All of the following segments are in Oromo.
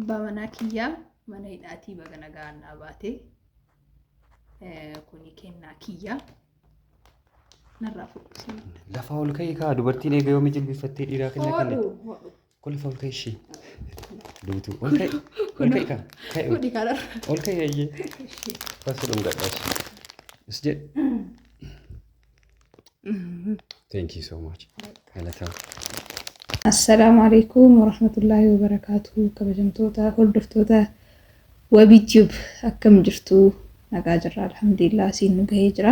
Abbaa manaa kiyyaa mana hidhaatii baga nagaan naa baate. Kuni kennaa kiyyaa. Narraa fudhu. Lafa ol ka'ii kaa dubartiin eega yoomii jilbifattee dhiiraa kennaa kennite. Hodhu hodhu. Kun lafa ol ka'ii ishee. Duutuu. Ol ka'i. Ol ka'i kaa. Ka'i. Fudhi kanarra. Ol ka'i ayyee. Bas dhungadha. Is jedhe. Thank you so much. Galataa. Assalaamu alaikum warahmatullaahi wabarakaatu. Kabajamtoota hordoftoota Wabii Tube, akkam jirtu? Nagaa jirra, alhamdulillah, siin nu gahee jira.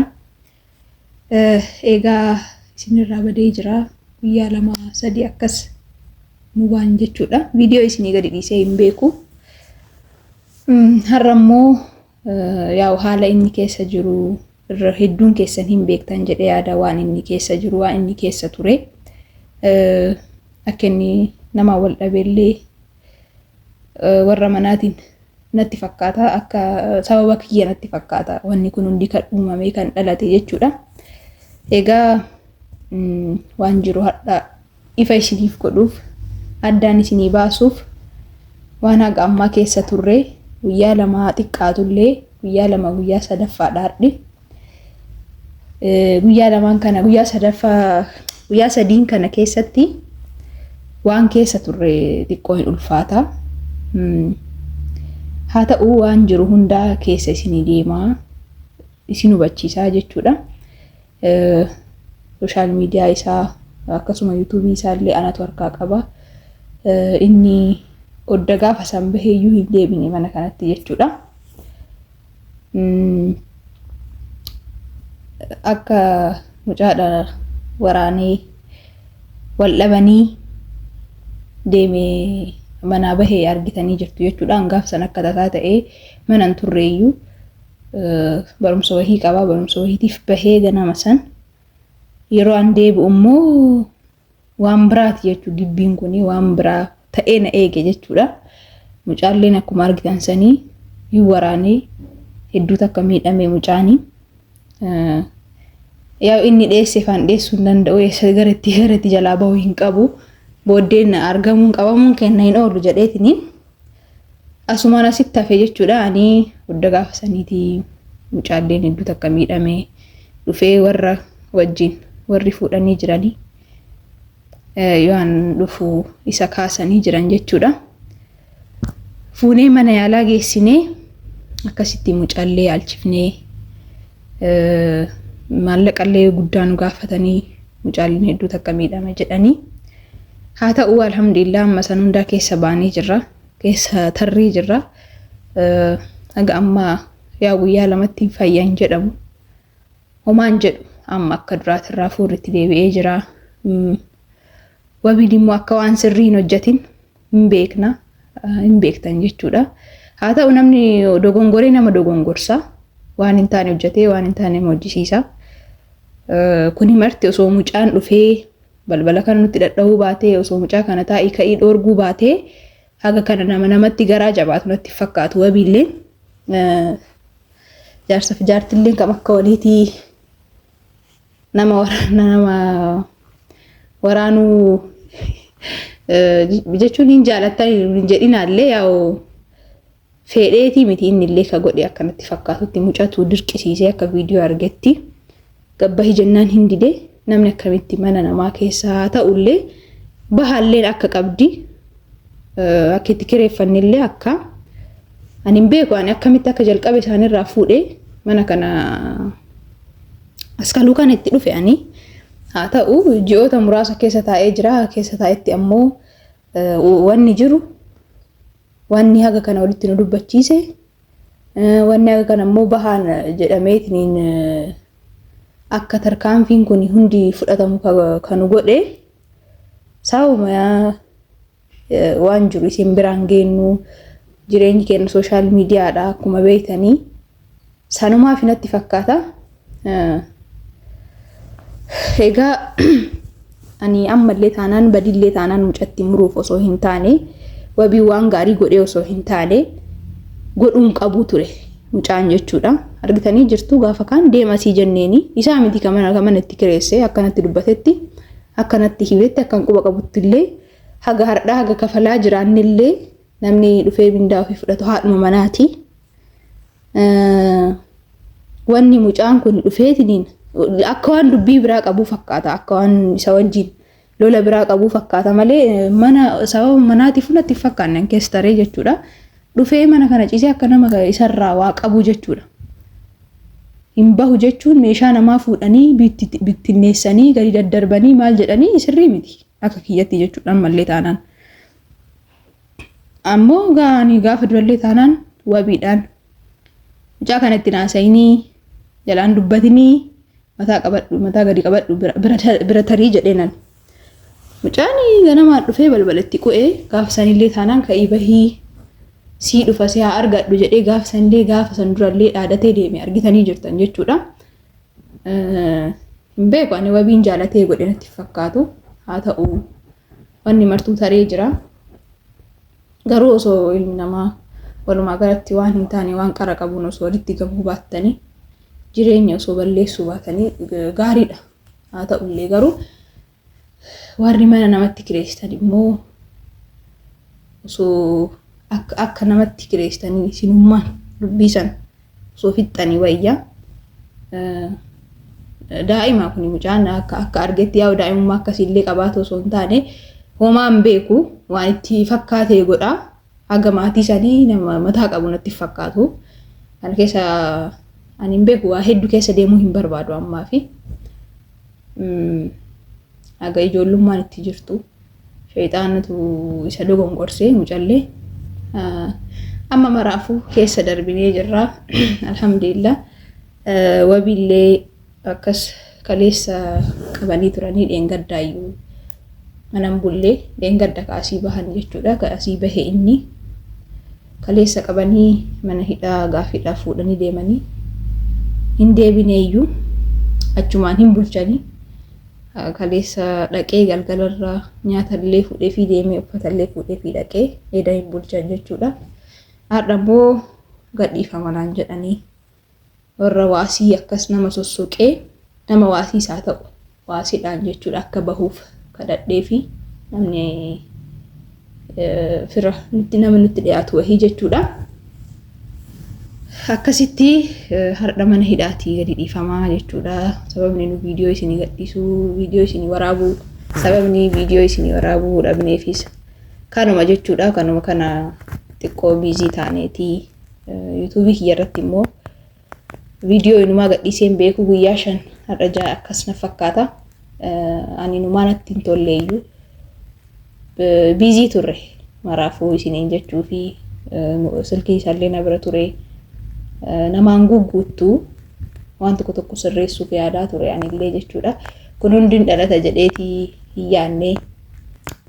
Egaa isinirraa badee jira, guyyaa 2 3 akkas nu waan jechuudha. Viidiyoo isinii gadi dhiisee hin beeku. Har'a immoo yaa'u haala inni keessa jiru irra hedduun keessan hin beektan jedhee yaada, waan inni keessa jiru, waan inni keessa ture. Akka inni nama wal dhabeellee warra manaatiin natti fakkaata, akka sababa kiyya natti fakkaata wanni kun hundi kan uumame, kan dhalate jechuudha. Egaa waan jiru har'a ifa isiniif godhuuf, addaan isinii baasuuf, waan haga ammaa keessa turre, guyyaa 2 xiqqaatullee, guyyaa 2, guyyaa sadaffaadha har'i. Guyyaa lamaan kana, guyyaa sadaffaa, guyyaa sadiin kana keessatti waan keessa turre xiqqoo hin ulfaata. Haa ta'u, waan jiru hundaa keessa isinii deemaa, isin hubachiisaa jechuudha. Social media isaa akkasuma YouTubeii isaa illee anatu harkaa qaba. Inni odda gaafa san baheeyyuu hin deebine mana kanatti jechuudha. Akka mucaadha waraanee wal dhabanii deemee manaa bahee argitanii jirtu jechuudha. Gaaf san akka tasaa ta'ee mana hin turreeyyuu, barumsa wahii qabaa, barumsa wahiitiif bahee ganama san yeroo an deebi'u immoo waan biraati jechuudha. Gibbiin kun waan biraa ta'ee na eege jechuudha. Mucaalleen akkuma argitan sanii hin waraanee, hedduu takka miidhame mucaanii. Yaa inni dheesse faan dheessuu hin danda'u, eessa gara itti jalaa bahuu hin qabu. Booddeen argamuun qabamuun kenna hin oolu jedheetiniin asumaan asitti hafe jechuudha. Ani hudda gaafa saniitii mucaalleen hedduu takka miidhame dhufee warra wajjin warri fuudhanii jiranii yoo an dhufu isa kaasanii jiran jechuudha. Fuunee mana yaalaa geessinee, akkasitti mucaallee yaalchifnee, maallaqallee guddaa nu gaafatanii, mucaalleen hedduu takka miidhame jedhanii. Haa ta'u, alhamdulillah, amma san hundaa keessa baanee jirra. Keessa tarree jirra. Haga ammaa yaa guyyaa 2tti fayyan jedhamu. Homaan jedhu, amma akka duraatirraa fuurritti deebi'ee jira. Wabiin immoo akka waan sirrii hin hojjetin hin beekna. Hin beektan jechuudha. Haa ta'u, namni dogongoree nama dogongorsa. Waan hin taane hojjetee waan hin taane hojjisiisa. Kuni marti osoo mucaan dhufee balbala kana nutti dhadha'uu baatee, osoo mucaa kana taa'ii ka'ii dhoorguu baatee, haga kana nama namatti garaa jabaatu natti fakkaatu wabiillee. Jaarsaaf jaartilleen kam akka waliitii nama nama waraanuu jechuun hin jaalattan hin jedhinaallee, yaa'u fedheetii miti inni illee ka godhe. Akkanatti fakkaatutti mucatu dirqisiisee, akka viidiyoo argetti gabbahi jennaan hin dide. Namni akkamitti mana namaa keessa haa ta'ullee bahaalleen akka qabdi, akka itti kireeffannillee akka ani hin beeku. Ani akkamitti akka jalqabe isaanirraa fuudhee mana kana askaluu kana itti dhufe ani. Haa ta'u, ji'oota muraasa keessa taa'ee jira. Keessa taa'etti ammoo wanni jiru, wanni haga kana walitti nu dubbachiise, wanni haga kana immoo bahaan jedhameetiin akka tarkaanfiin kun hundi fudhatamu kan godhe, sababuma waan jiru isin biraan geennu, jireenyi keenya social mediadha akkuma beektanii, sanumaaf natti fakkaata. Egaa ani ammallee taanaan, badillee taanaan, mucatti muruuf osoo hin taane, wabii waan gaarii godhee osoo hin taane, godhuun qabu ture mucaan jechuudha. Argitanii jirtu, gaafa kaan deemasii jenneeni isaa miti kan mana itti kireesse. Akkanatti dubbatetti, akkanatti himetti, akkan quba qabutti illee haga hardhaa haga kafalaa jiraannillee Namni dhufee mindaa ofii fudhatu haadhuma manaati. Wanni mucaan kun dhufeetiniin akka waan dubbii biraa qabuu fakkaata. Akka waan isa wajjin lola biraa qabuu fakkaata malee mana sababa manaatiif natti hin fakkaanne an keessa taree jechuudha. Dhufee mana kana ciisee akka nama isarraa waa qabu jechuudha. Hin bahu jechuun meeshaa namaa fuudhanii bittinneessanii gadi daddarbanii maal jedhanii sirrii miti akka kiyyatti jechuudha ammallee taanaan. Ammoo gaanii gaafa durallee taanaan wabiidhaan mucaa kana itti naasayinii jalaan dubbatinii mataa qabadhu mataa gadi qabadhu bira tarii jedheenan. Mucaan ganamaan dhufee balbalatti qu'ee gaafa sanillee taanaan ka'ii bahii sii dhufa si haa argadhu jedhee gaafa sanillee gaafa san durallee dhaadatee deeme argitanii jirtan jechuudha. Hin beeku ani wabiin jaalatee godhe natti fakkaatu haa ta'u wanni martuu taree jira. Garuu osoo ilmi namaa walumaa galatti waan hin taane waan qara qabuun osoo walitti gahuu baattanii jireenya osoo balleessuu baatanii gaariidha. Haa ta'ullee garuu warri mana namatti kireessitan immoo osoo akka akka namatti kireessitanii isinummaan dubbii sana osoo fixxanii wayya. Daa'ima kuni mucaan akka akka argetti yaa'u daa'imummaa akkasiillee qabaatu osoo hin taane homaa hin beeku waan itti fakkaatee godha. Haga maatii sanii nama mataa qabu natti fakkaatu. Kana keessa ani hin beeku waa hedduu keessa deemuu hin barbaadu ammaa fi haga ijoollummaan itti jirtu shayxaanatu isa dogongorsee mucallee amma maraafuu keessa darbinee jirra alhamdulillah. Wabiillee akkas kaleessa qabanii turanii dheengaddaayyuu manan bullee dheengadda ka asii bahan jechuudha ka asii bahe inni kaleessa qabanii mana hidhaa gaaffiidhaaf fuudhanii deemanii hin deebineeyyuu achumaan hin bulchanii kaleessa dhaqee galgalarraa nyaatallee fuudhee fi deemee uffatallee fuudhee fi dhaqee eda hin bulchan jechuudha. Har'a immoo gadhiifama naan jedhanii warra waasii akkas nama sossoqee nama waasii isaa ta'u waasiidhaan jechuudha akka bahuuf kadhadhee fi namni fira nutti nama nutti dhiyaatu wahii jechuudha. Akkasitti har'a mana hidhaatii gadi dhiifamaa jechuudha. Sababni nu viidiyoo isinii gadhiisuu, viidiyoo isinii waraabuu, sababni viidiyoo isinii waraabuu dhabneefis kanuma jechuudha. Kanuma kana xiqqoo biizii taaneetii yuutuubii kiyya irratti immoo viidiyoo inumaa gadhiisee hin beeku guyyaa 5 har'a 6 akkas na fakkaata. Ani inumaa natti hin tolleeyyuu. Biizii turre maraafuu isiniin jechuu fi silkii isaallee na bira ture. Namaan gugguuttu waan tokko tokko sirreessuuf yaadaa ture anillee jechuudha. Kun hundi hin dhalata jedheetii hin yaadne.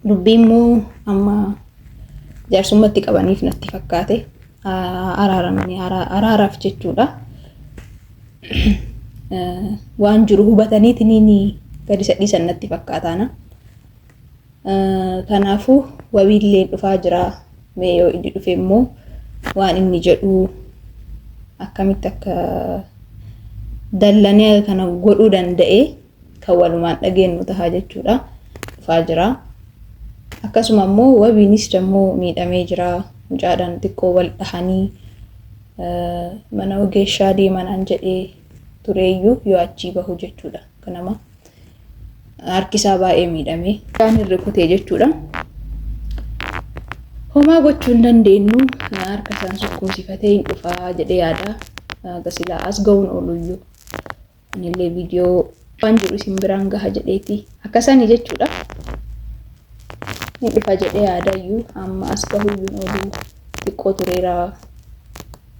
Dubbii immoo amma jaarsummaatti qabaniif natti fakkaate. Araaramanii araaraaf jechuudha. Waan jiru hubataniitiin gadi isa dhiisan natti fakkaataana. Kanaafuu wabiilleen dhufaa jira. Mee yoo inni dhufe immoo waan inni jedhu akkamitti akka dallanee kana godhuu danda'e kan walumaan dhageenyu taha jechuudha. Dhufaa jira. Akkasuma immoo wabiinis dammoo miidhamee jira. Mucaadhaan xiqqoo wal dhahanii mana ogeessaa deemanaan jedhee tureeyyuu yoo achii bahu jechuudha. Kanama harki isaa baay'ee miidhame. Isaan hin rukutee jechuudha. Homaa gochuu hin dandeenyu harka isaan sukkuumsifatee hin dhufaa jedhee yaada. Gasilaa as ga'uun ooluyyuu. Anillee viidiyoo waan jiru isin biraan gaha jedheeti. Akkasani jechuudha. Hin dhufa jedhee yaadayyuu amma as gahuyyuu hin oolu xiqqoo tureera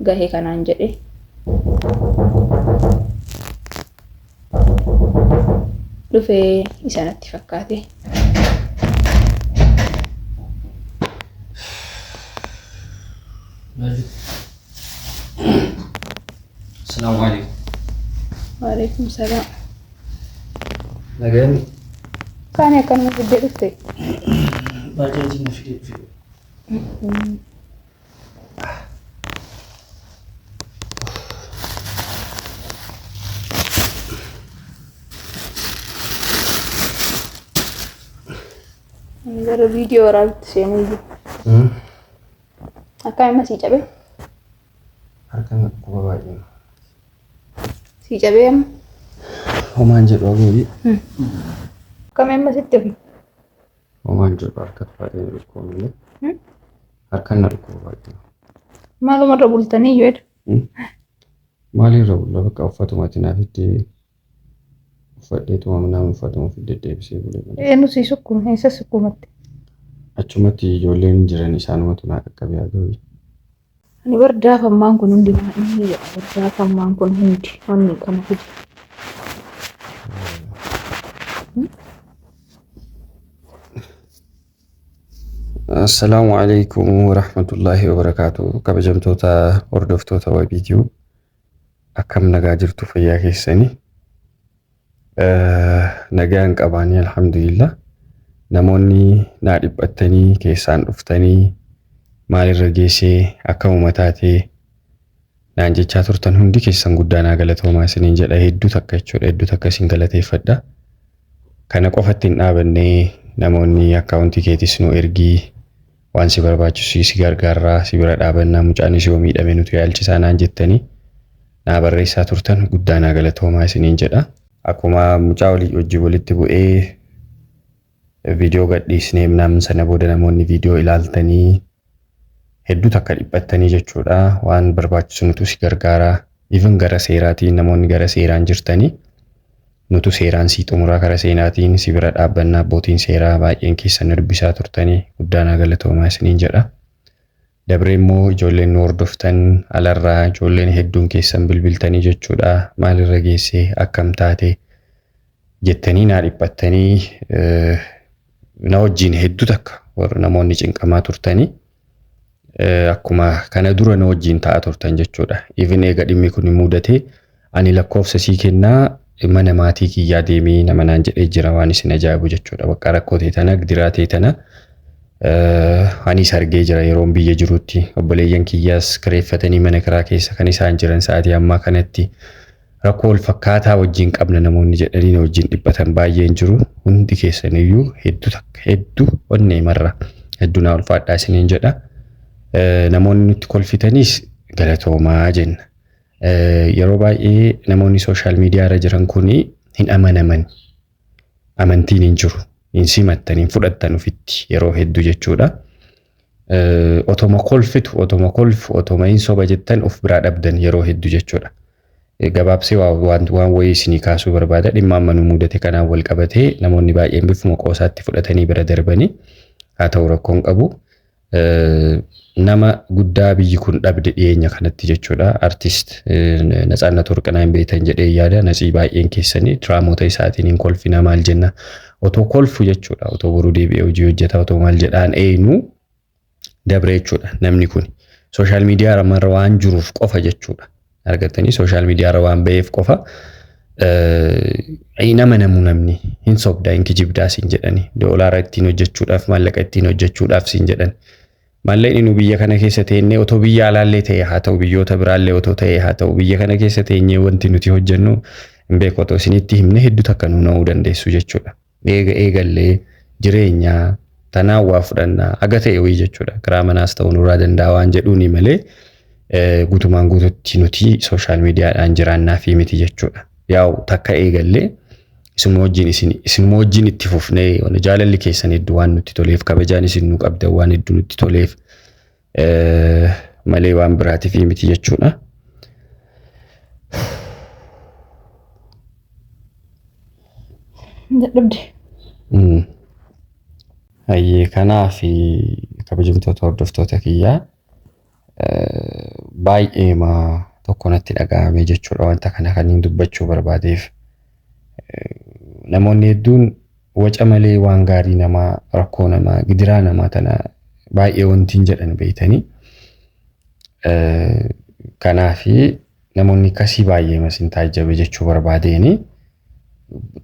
gahe kanaan jedhe. Dhufee isa natti fakkaate. Salaamu alaikum. Waalaikum salaam. Nagayani. Kaani akkanuma fiddee dhufte. Baajaajiin na fidee dhufe. Ani gara viidiyoo waraabitti seenuu jiru. Akkam amma sii cabee? Harka na dhukkuba baay'ee. Sii cabee amma? Homaan jedhu agoodii. Akkam amma sitti hafe? Homaan jedhu harka baay'ee na dhukkuba malee. Harka na dhukkuba baay'ee. Maalumarra bultanii yoo jedhu? Maalirra bulla bakka uffatuma ati naaf itti uffadheetuma nama uffatuma ofi deddeebisee bulee malee. Eenyu sii sukkume? Eessa sukkumatte? Achumatti ijoolleen jiran isaanumatu naa qaqqabe haa ga'u. Ani bar daafammaan kun hundi maa inni jedha bar daafammaan kun hundi wanni kana fide. Assalaamu alaikum warahmatullaahi wabarakaatu. Kabajamtoota hordoftoota wabiitiu akkam nagaa jirtu fayyaa keessanii? Nagaan qabaanii alhamdulillah. Namoonni naa dhiphattanii keessaan dhuftanii maalirra geessee akkamuma taatee naan jechaa turtan hundi keessan guddaa naa galatoomaa isiniin jedha hedduu takka jechuudha hedduu takka isin galateeffadha. Kana qofatti hin dhaabannee namoonni akkaawuntii keetis nu ergii waan si barbaachisu si gargaarraa si bira dhaabannaa mucaanis yoo miidhame nutu yaalchisaa naan jettanii naa barreessaa turtan guddaa naa galatoomaa isiniin jedha. Akkuma mucaa walii wajjin walitti bu'ee viidiyoo gadhiisnee nam sana booda namoonni viidiyoo ilaaltanii hedduu takka dhiphattanii jechuudha. Waan barbaachisu nutu si gargaara. Even gara seeraatiin namoonni gara seeraan jirtanii nutu seeraan si xumuraa kara seenaatiin si bira dhaabbannaa abbootiin seeraa baay'een keessan na dubbisaa turtanii guddaa naa galatoomaa isiniin jedha. Dabree immoo ijoolleen nu hordoftan alarraa ijoolleen hedduun keessan bilbiltanii jechuudha. Maalirra geessee akkam taate jettanii naa dhiphattanii na wajjin hedduu takka warra namoonni cinqamaa turtanii akkuma kana dura na wajjin ta'aa turtan jechuudha. Even eega dhimmi kun mudate ani lakkoofsa sii kennaa mana maatii kiyyaa deemii nama naan jedhee jira waan isin ajaa'ibu jechuudha. Bakka rakkoo ta'e tana gidiraa ta'e tana anis argee jira yeroon biyya jirutti obboleeyyan kiyyaas kireeffatanii mana kiraa keessa kan isaan jiran sa'aatii ammaa kanatti rakkoo wal fakkaataa wajjin qabna namoonni jedhanii na wajjin dhiphatan baay'een jiru. Hundi keessaniyyuu hedduu takka hedduu onnee marra hedduu naa ulfaadhaa isiniin jedha. Namoonni nutti kolfitanis galatoomaa jenna. Yeroo baay'ee namoonni sooshaal miidiyaa irra jiran kun hin amanaman. Amantiin hin jiru. Hin simattan, hin fudhattan ofitti yeroo hedduu jechuudha. Otoma kolfitu, otoma kolfu, otoma hin soba jettan of biraa dhabdan yeroo hedduu jechuudha. Gabaabsee waan wayii isinii kaasuu barbaada. Dhimma amma nu mudate kanaan wal qabatee namoonni baay'een bifuma qoosaatti fudhatanii bira darbanii haa ta'u rakkoon qabu. Nama guddaa biyyi kun dhabde dhiyeenya kanatti jechuudha. Artist Natsaannat Warqinaa hin beektan jedhee yaada. Natsii baay'een keessanii diraamoota isaatiin hin kolfina maal jenna. Otoo kolfu jechuudha. Otoo boruu deebi'ee hojii hojjeta otoo maal jedhaan eenyu dabre jechuudha namni kun. Sooshaal miidiyaa irra waan jiruuf qofa jechuudha. Argattanii sooshaal miidiyaa irra waan ba'eef qofa hin amanamu namni hin sobdaa hin kijibdaa siin jedhani doolaara ittiin hojjechuudhaaf maallaqa ittiin hojjechuudhaaf siin jedhan. Maallaqni nu biyya kana keessa teennee otoo biyya alaallee ta'e haa ta'u biyyoota biraallee otoo ta'e haa ta'u biyya kana keessa teenyee wanti nuti hojjennu hin beeku otoo isinitti himne hedduu takka nu na'uu dandeessu jechuudha. Eega eegallee jireenya tanaan waa fudhannaa haga ta'e wayii jechuudha. Kiraa manaas ta'uu nurraa danda'a waan jedhuuni malee guutumaan guututti nuti sooshaal miidiyaadhaan jiraannaa fi miti jechuudha. Yaa'u takka eegallee isinuma wajjin isin isinuma wajjin itti fufnee jaalalli keessan hedduu waan nutti toleef kabajaan isin nu qabdan waan hedduu nutti toleef malee waan biraatiif miti jechuudha. Dadhabde. Hayyee kanaaf kabajamtoota hordoftoota kiyyaa baay'eema tokko natti dhaga'ame jechuudha wanta kana kan hin dubbachuu barbaadeef. Namoonni hedduun waca malee waan gaarii namaa rakkoo namaa gidiraa namaa tana baay'ee wanti hin jedhan beeytanii. Kanaaf namoonni akkasii baay'ee isin taajjabe jechuu barbaadeeni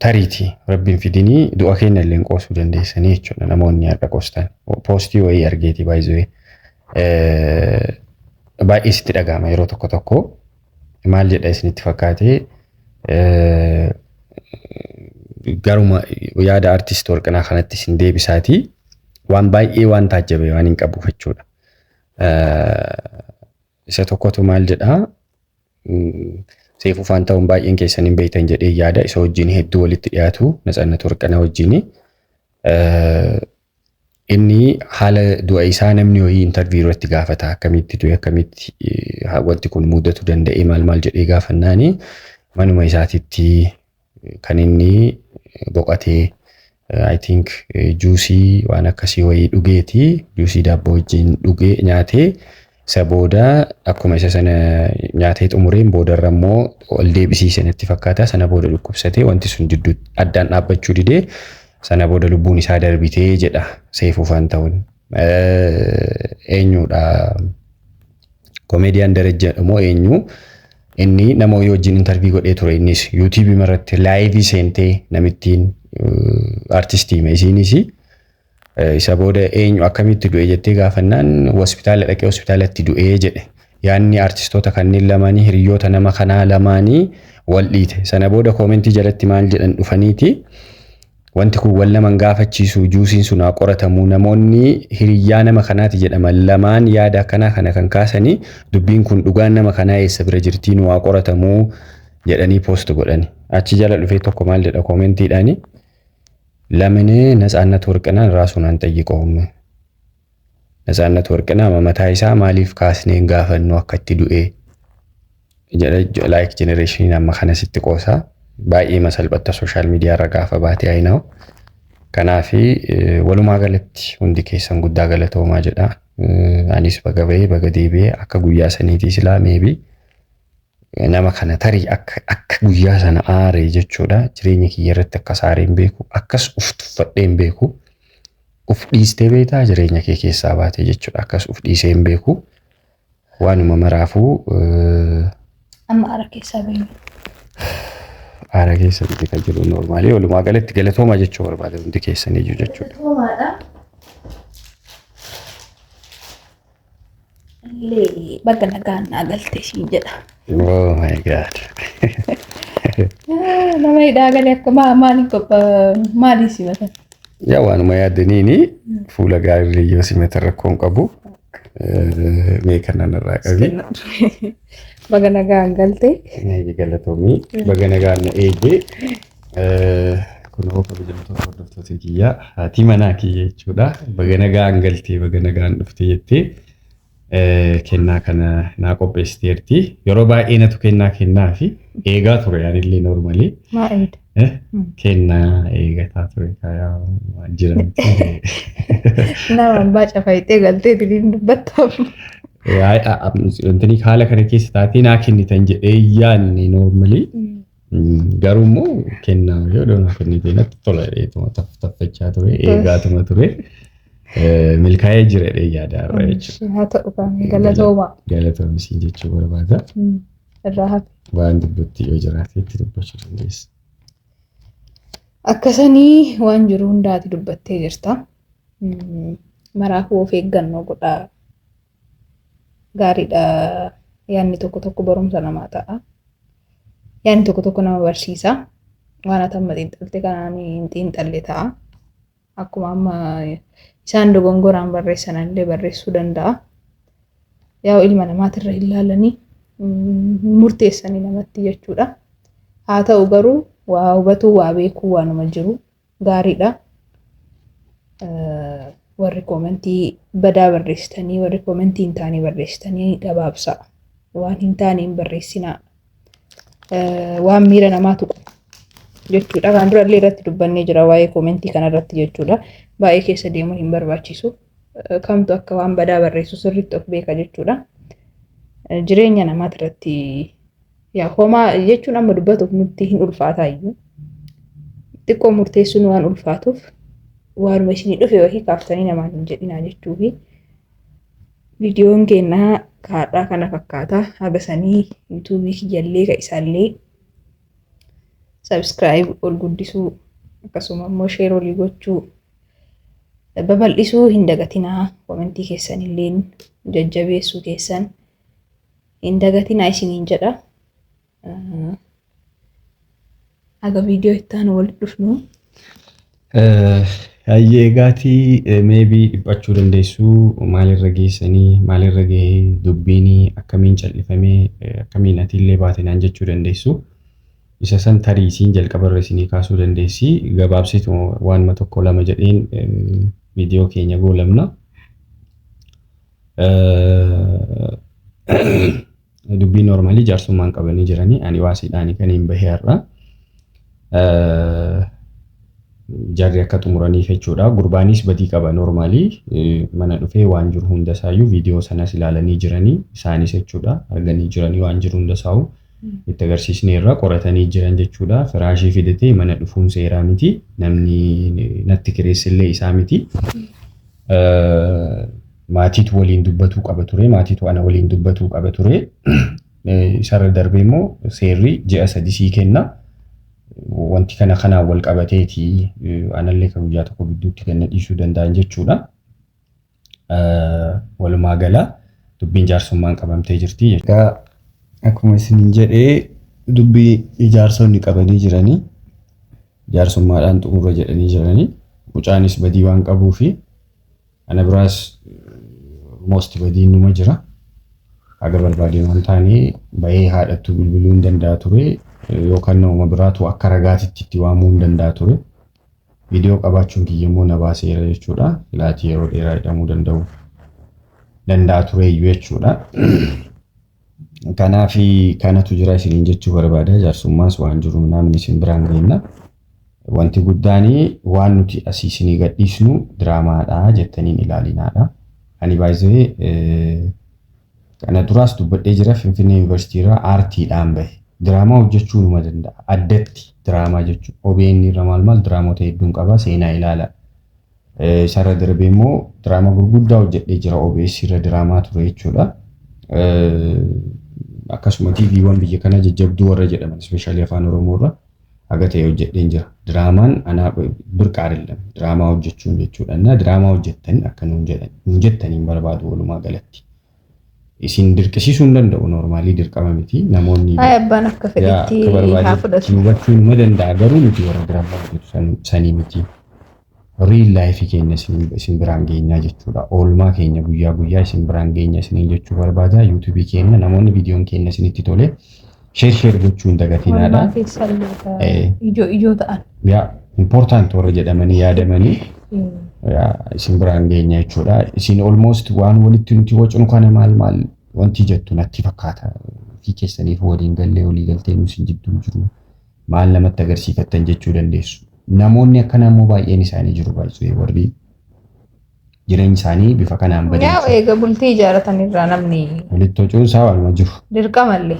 tariiti rabbiin fidinii du'a keenya illee qoosuu dandeessanii jechuudha namoonni har'a qoostan. Poostii wayii argeeti baay'ee baay'ee sitti dhaga'ama yeroo tokko tokko maal jedha isinitti fakkaate garuma yaada artist Warqinaa kanatti isin deebisaatii waan baay'ee waan taajjabe waan hin qabuuf jechuudha. Isa tokkotu maal jedhaa? Seefuu Faantahuun baay'een keessan hin beektan jedhee yaada. Isa wajjin hedduu walitti dhiyaatu, Natsaannat Warqanaa wajjini. Inni haala du'a isaa namni wayii interview irratti gaafata. Akkamitti du'e, akkamitti wanti kun mudatu danda'e, maal maal jedhee gaafannaani, manuma isaatitti kan inni boqotee, I think juusii waan akkasii wayii dhugeeti, juusii daabboo wajjin dhugee nyaatee, isa booda akkuma isa sana nyaatee xumureen boodarra immoo ol deebisiise natti fakkaata. Sana booda dhukkubsatee, wanti sun jidduu addaan dhaabbachuu didee, sana booda lubbuun isaa darbitee jedha Seefuu Faantahuun. Eenyudha? Komeediyaan Darajjee moo eenyu? Inni nama wayii wajjin interview godhee ture. Innis yuutuubii irratti live seentee namittiin artistii isiinis isa booda eenyu akkamitti du'e jettee gaafannaan, hospitaala dhaqee hospitaalatti du'ee jedhe. Yaanni artistoota kanneen lamaanii, hiriyoota nama kanaa lamaanii wal dhiite. Sana booda comment jalatti maal jedhan dhufaniiti? Wanti kun wal naman gaafachiisu, juusiin sun haa qoratamu, namoonni hiriyyaa nama kanaati jedhaman lamaan yaada akkanaa kana kan kaasanii, dubbiin kun dhugaan nama kanaa eessa bira jirtii, nu haa qoratamuu jedhanii post godhani. Achi jala dhufee tokko maal jedha commentiidhaani? ለምን ነፃነት ወርቅነህን ራሱን አንጠይቀውም? ነፃነት ወርቅነህ mataa isaa maaliif kaasnee hin gaafannu akka itti du'e jedha. Like generationiin amma kana sitti qoosaa baay'ee masalphatta social media irra gaafa baatee ayinaa'u. Kanaafi walumaa galatti hundi keessan guddaa galatoomaa jedha. Anis baga bahee baga deebi'ee. Akka guyyaa saniitii silaa maybe nama kana tarii akka guyyaa sana aaree jechuudha. Jireenya kiyya irratti akkas aaree hin beeku. Akkas uf tuffadhee hin beeku. Uf dhiistee beektaa, jireenya kee keessaa baatee jechuudha. Akkas uf dhiisee hin beeku. Waanuma maraafuu Amma aara keessaa beeknu. Aara keessa miti kan jiru normal. Walumaa galatti galatooma jechuu barbaade hundi keessaniyyuu jechuudha. Galatoomaadha. Illee baga nagaan naa galte siin jedha. Oh my God. Nama hidhaa galee akka maaliin qophaa maaliin simatan? Yaa, waanuma yaaddaniini fuula gaarii yoo simatan rakkoon qabu. Mee kanan irraa qabi. Baga nagaan galte. Galatoomii, baga nagaan na eegee. Kunoo kabajamtoota hordoftoota kiyyaa, haati manaa kiyya jechuudha. Baga nagaan galtee, baga nagaan dhuftee jettee kennaa kana naa qopheessiteerti. Yeroo baay'ee natu kennaa kennaa fi eegaa ture anillee normally. Maa eegda? Kennaa eegataa ture waan jiran. Nama abbaa cafayitee galtee tiliin dubbattamu. Wanti haala kana keessa taatee naa kennitan jedhee yaadne normally. Garuu immoo kennaa yoo naa kennite natti tola jedheetuma taffachaa ture, eegaatuma ture. Milkaa'ee jira jedhee yaada har'a jechuudha. Haa ta'u, kan galatooma. Galatoomisiin jechuu barbaada. Irraa hafe. Waan dubbatti yoo jiraate itti dubbachuu dandeessa. Akkasanii waan jiru hundaati dubbattee jirta. Maraafuu of eeggannoo godhaa. Gaariidha. Yaadni tokko tokko barumsa namaa ta'a. Yaadni tokko tokko nama barsiisa. Waan ati amma xiinxalte kanaan hin xiinxalle ta'a. Akkuma amma isaan dogongoraan barreessan illee barreessuu danda'a. Yaa, ilma namaatirra hin laalanii murteessanii namatti jechuudha. Haa ta'u garuu waa hubatuu, waa beekuu waanuma jiru gaariidha. Warri comment badaa barreessitanii, warri comment hin taane barreessitanii gabaabsaa. Waan hin taane hin barreessinaa. Waan miira namaa tuqu jechuudha. Kan durallee irratti dubbannee jira waa'ee comment kanarratti jechuudha. Baay'ee keessa deemuun hin barbaachisu. Kamtu akka waan badaa barreessu sirriitti of beeka jechuudha. Jireenya namaati irratti yaa homaa jechuun amma dubbatuuf nutti hin ulfaataa iyyuu. Xiqqoo murteessuun waan ulfaatuuf waanuma isinii dhufe wahii kaaftanii namaan hin jedhinaa jechuufi. Viidiyoon keenyaa kaadhaa kana fakkaata. Haga sanii yuutuubii kiyyallee ka isaallee subscribe ol guddisuu, akkasuma immoo share olii gochuu, babal'isuu hin dagatinaa. Comment keessanillee jajjabeessuu keessan hin dagatinaa isiniin jedha. Haga viidiyoo itti aanu walitti dhufnu. Hayyee, egaatii maybe dhiphachuu dandeessu, maalirra geessanii, maalirra gahee, dubbiin akkamiin cal'ifamee, akkamiin atiillee baate naan jechuu dandeessu. Isa san tarii isiin jalqabarra isinii kaasuu dandeessi. Gabaabsitu waanuma tokko lama jedheen viidiyoo keenya goolabna. Dubbii normally jaarsummaan qabanii jiranii, ani waasiidhaanii kan hin bahee har'a. Jarri akka xumuraniif jechuudha. Gurbaanis badii qaba normally, mana dhufee waan jiru hunda isaayyuu viidiyoo sanas ilaalanii jiranii isaanis jechuudha, arganii jiranii, waan jiru hunda isaa'u itti agarsiisneerra, qoratanii jiran jechuudha. Firaashii fidatee mana dhufuun seeraa miti. Namni natti kireessillee isaa miti. Maatiitu waliin dubbatuu qaba ture. Maatiitu ana waliin dubbatuu qaba ture. Isarra darbee immoo seerri ji'a 3 sii kenna. Wanti kana kanaan wal qabateeti anallee kan guyyaa tokko gidduutti kenna dhiisuu danda'an jechuudha. Walumaa gala dubbiin jaarsummaan qabamtee jirti. Egaa akkuma isin jedhee, dubbii ijaarsonni qabanii jiranii, jaarsummaadhaan xumurra jedhanii jiranii, mucaanis badii waan qabuu fi ana biraas most badiin numa jira. Haga barbaadeen waan taane bahee haadhattuu bilbiluu hin danda'a ture, yookaan nama biraatu akka ragaatitti itti waamuu hin danda'a ture. Viidiyoo qabaachuun kiyya immoo na baaseera jechuudha. Filaatii yeroo dheeraa hidhamuu danda'a tureyyuu jechuudha. Kanaaf kanatu jira isiniin jechuu barbaada. Jaarsummaas waan jiru namni isin biraan geenna. Wanti guddaan waan nuti asii isinii gadhiisnu diraamaadha jettaniin ilaalinaadha. Ani baay'ee kana duraas dubbadhee jira, Finfinnee Yuunivarsiitii irraa aartiidhaan bahe. Diraamaa hojjechuu numa danda'a. Addatti diraamaa jechuun OBN irra maal maal diraamoota hedduun qaba, seenaa ilaala. Isarra darbee immoo diraamaa gurguddaa hojjedhee jira, OBS irra diraamaa ture jechuudha. Akkasuma TVwwan biyya kana jajjabduu warra jedhaman, especially Afaan Oromoo irra haga ta'e hojjedheen jira. Diraamaan anaa birqa አይደለም diraamaa hojjechuun jechuudha. እና diraamaa hojjettan akka nuun jedhan nuun jettaniin barbaadu walumaa galatti. Isin dirqisiisuu hin danda'u, normally dirqama miti namoonni. Hayi, abbaan akka fedhetti haa fudhatu. Hubachuu numa danda'a, garuu nuti warra diraamaa hojjetu sanii miti. Real life keenya isin biraan geenyaa jechuudha. Oolmaa keenya guyyaa guyyaa isin biraan geenya isiniin jechuu barbaada. YouTubeii keenya namoonni viidiyoon keenya isinitti tole share share gochuu hin dagatinaadha. Oolmaa keessallee ijoo ijoo ta'an. Yaa, important warra jedhamanii yaadamanii isin biraan geenya jechuudha. Isin almost waan walitti nuti wacnu kana maal maal wanti jettu natti fakkaata. Fi keessaniif waliin gallee walii galtee nu isin jidduu jiru maal namatti agarsiifattan jechuu dandeessu. Namoonni akkanaa immoo baay'een isaanii jiru, baay'ee warri jireenyi isaanii bifa kanaan Yaa, badee eega bultii ijaarratan irraa namni walitti wacuun isaa waanuma jiru. Dirqamallee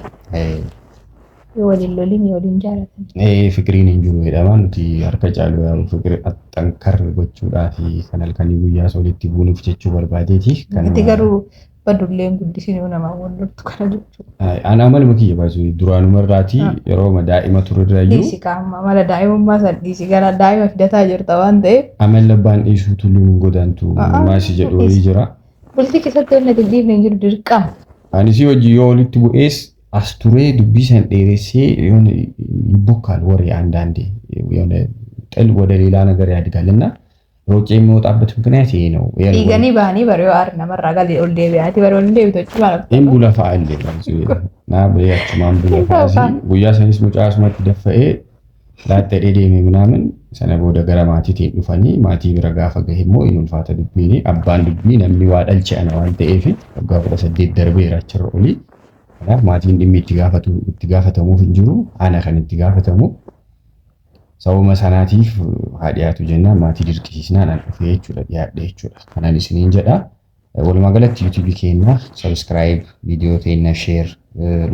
yoo waliin lolin yoo waliin jaaratan. Fikiriin hin jiru jedhama, nuti harka caalu yaa'u fikirii axxankarre gochuudhaa fi kan halkanii guyyaa walitti buunuuf jechuu barbaadeeti. Ati garuu badulleen guddisinuu namaa wal loltu kana jechuudha. Ana amaluma kiyya baasu duraanuma irraatii yeroo daa'ima turerraayyuu. Dhiisi qaama amala daa'imummaa san dhiisi, gara daa'ima fidataa jirta waan ta'eef. Amala abbaan dhiisuu tulluun hin godaantu maasii jedhu wayii jira. Bultii keessatti wanni ati hin dhiifne hin jiru dirqama. Ani si hojii yoo walitti bu'ees as turee dubbii san dheeressee የሆነ ይቦካል ወሬ፣ አንዳንዴ የሆነ ጥል ወደ ሌላ ነገር ያድጋል እና ሮጬ የሚወጣበት ምክንያት ይሄ ነው። Dhiiganii bahanii bara yoo aari namarraa galee ol deebi'aati bara ol deebitu achi maal? In bula fa'a illee naa bulee achumaan bula fa'aa, guyyaa sanis mucaa asumatti daffa'ee laaxxee deeme ምናምን, sana booda gara maatiitiin dhufanii, maatii bira gaafa gahe immoo in ulfaata dubbiini, abbaan dubbii namni waa dhalche ana waan ta'eef waggaa 18 darbeera achirra olii. Kanaaf maatiin dhimmi itti gaafatu itti gaafatamuuf hin jiru, ana kan itti gaafatamu. Sababa sanaatiif haa dhiyaatu jennaan maatii dirqisiisnaan an dhufee jechuudha, dhiyaadhe jechuudha. Kanaan isiniin jedha. Walumaa galatti YouTubeii keenya subscribe, viidiyoo keenya share,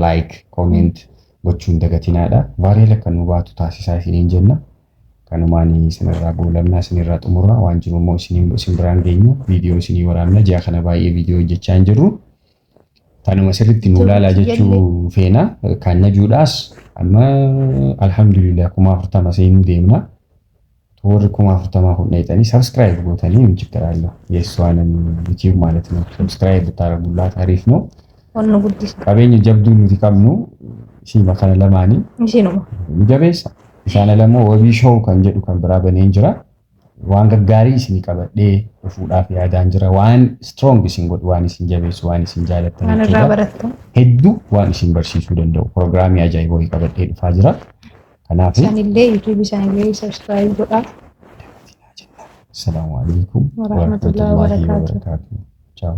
like, comment gochuun dagatinaadha. Viral akka nu baatu taasisaa isiniin jenna. Kanumaan isinirraa goolabnaa, isinirraa xumurraa, waan jiru immoo isin biraan geenya, viidiyoo isinii waraabna. Ji'a kana baay'ee viidiyoo hojjechaa hin jirru. Kanuma sirriitti nu ilaalaa jechuu feena. Kan najuudhaas amma alhamdulillah 40,000 seenuu deemna. Warri 40,000 kun dheeyxanii subscribe gootanii ምን ችግር አለው? የእሷንም YouTube ማለት ነው subscribe ብታደርጉላት አሪፍ ነው። Wannu guddisa. Qabeenya jabduu nuti qabnu siima kana lamaanii Isinuma. nu jabeessa. Isaan alamoo wabii show kan jedhu kan biraa baneen jira. Waan gaggaarii isin qabadhee dhufuudhaaf yaadaan jira. Waan strong isin godhu, waan isin jabeessu, waan isin jaalattan Waan irraa jechuudha. barattan. Hedduu waan isin barsiisuu danda'u piroogiraamii ajaa'iboo qabadhee dhufaa jira. Kanaaf Isaanillee YouTube isaanillee subscribe godhaa. Assalaamu alaikum Warahmatullahi warahmatullahi wabarakatuh. wabarakatuh. Ciao.